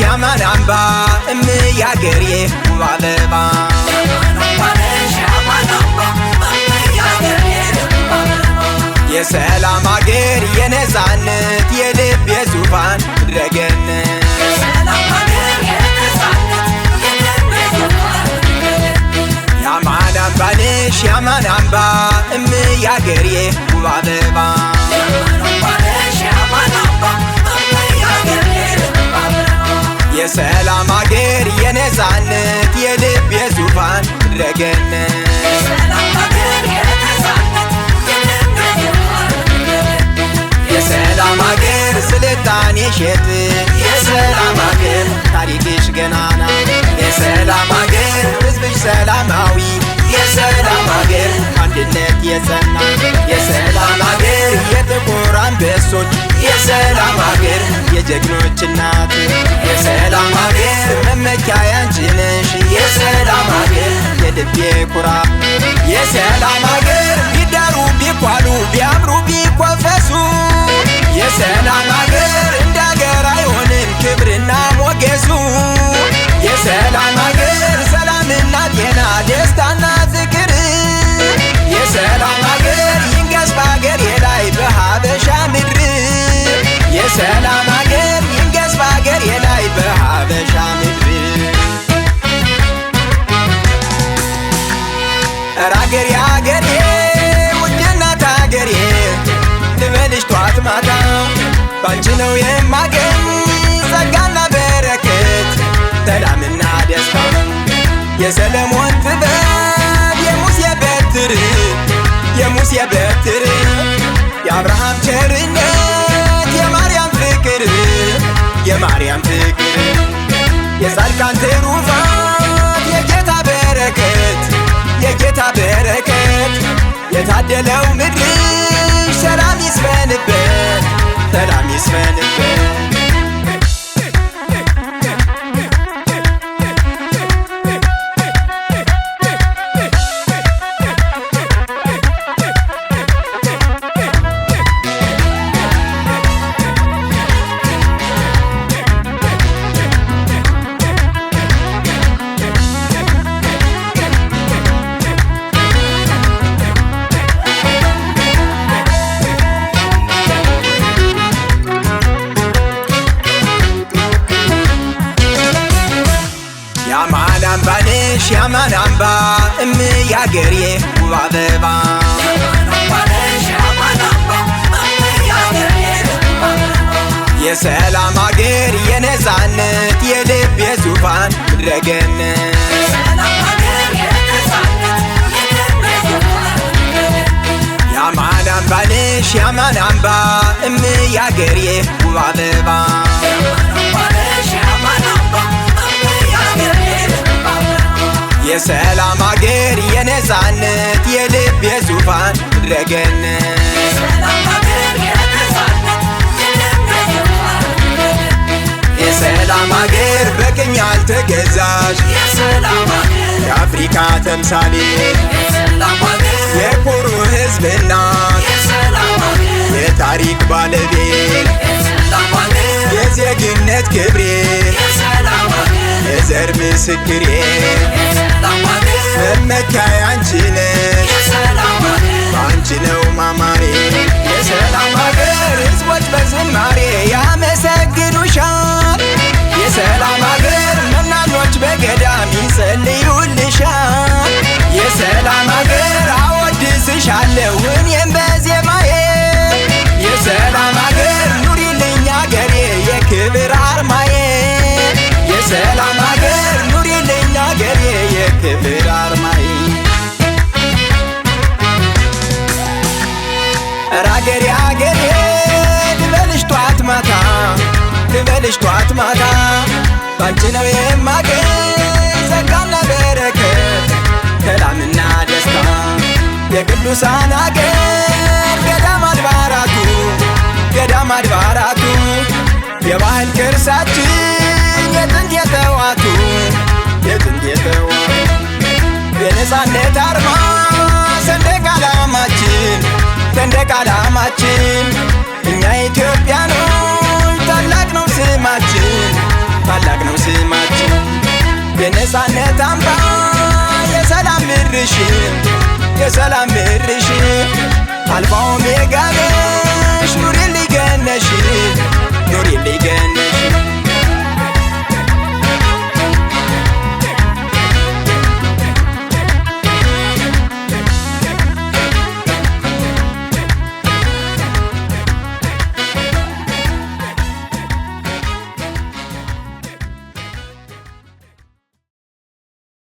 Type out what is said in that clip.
ያማን አምባ እምያገሬ ውብ አበባ የሰላም አገር የነፃነት የልብ የዙፋን ምድረ ገነት ያማን አምባ ነሽ ያማን አምባ እምያገሬ ውብ አበባ የሰላም አገር የነፃነት የልብ የዙፋን ምድረ ገነት የሰላም አገር ስልጣኔሽ የት የሰላም አገር ታሪክሽ ገናና የሰላም አገር ሕዝብሽ ሰላማዊ የሰላም አገር አንድነት የጸና የሰላም አገር የጥቁር አንበሶች የሰላም አገር የጀግኖች እናት የሰላም አገር መመኪያ ያንቺ ነሽ የሰላም አገር የልቤ ኩራት የሰላም አገር ቢዳሩ ቢኳሉ ቢያምሩ ቢኮፈሱ የሰላም አገር እንደ አገር አይሆንም ክብርና ሞገሱ የሰላም አገር ሰላምና ጤና ደስታና ፍቅር የሰላም አገር ይንገስ በአገሬ ላይ በሀበሻ ምድር የሰላም አገር ይንገስ በአገሬ ላይ በሀበሻ ምድር ኧረ አገሬ አገሬ ውድ እናት አገሬ ልበልሽ ጧት ማታ ባንቺ ነው የማገኝ ጸጋና በረከት ሰላምና ደስታ የሰለሞን ጥበብ የሙሴ በትር የሙሴ በትር የአብርሃም ቸርነት የማርያም ፍቅር የማርያም ፍቅር የጻድቃን ትሩፋት የጌታ በረከት የጌታ በረከት የታደለው ምድርሽ ሰላም ይስፈንበት ሰላም ይስፈንበት። ያማን አምባ ነሽ ያማን አምባ እምያገሬ ውብ አበባ የሰላም አገር የነፃነት የልብ የዙፋን ምድረ ገነት ያማን አምባ ነሽ ያማን አምባ እምያገሬ ውብ አበባ የሰላም አገር የነፃነት የልብ የዙፋን ምድረ ገነት የሰላም አገር በቅኝ ያልተገዛሽ የአፍሪካ ተምሳሌት የኩሩ ሕዝብ እናት የታሪክ ባለቤት የዜግነት ክብሬ የዘር ምስክሬ መመኪያ ያንቺ ነሽ ባንቺ ነው ማማሬ የሰላም አገር ሕዝቦች በዝማሬ ያመሰግኑሻል የሰላም አገር መናኞች በገዳም ይጸልዩልሻል የሰላም አገር አወድስሻለሁ እኔም በዜማዬ የሰላም አገር ኑሪልኝ አገሬ የክብር አርማዬ የሰላም አገር ኑሪልኝ አገሬ የክብር አርማዬ ኧረ አገሬ አገሬ ልበልሽ ጧት ማታ ልበልሽ ጧት ማታ ባንቺ ነው የማገኝ ጸጋና በረከት ሰላምና ደስታ የቅዱሳን አገር ገዳም አድባራቱ ገዳም አድባራቱ የባህል ቅርሳችን የጥንት የተዋቱ የጥንት የተዋቱ የነፃነት አርማ ሰንደቅ ዓላማችን ሰንደቅ ዓላማችን እኛ ኢትዮጵያኖች ታላቅ ነው ስማችን ታላቅ ነው ስማችን። የነፃነት አምባ የሰላም ምድርሽ የሰላም ምድርሽ አልፋ ኦሜጋ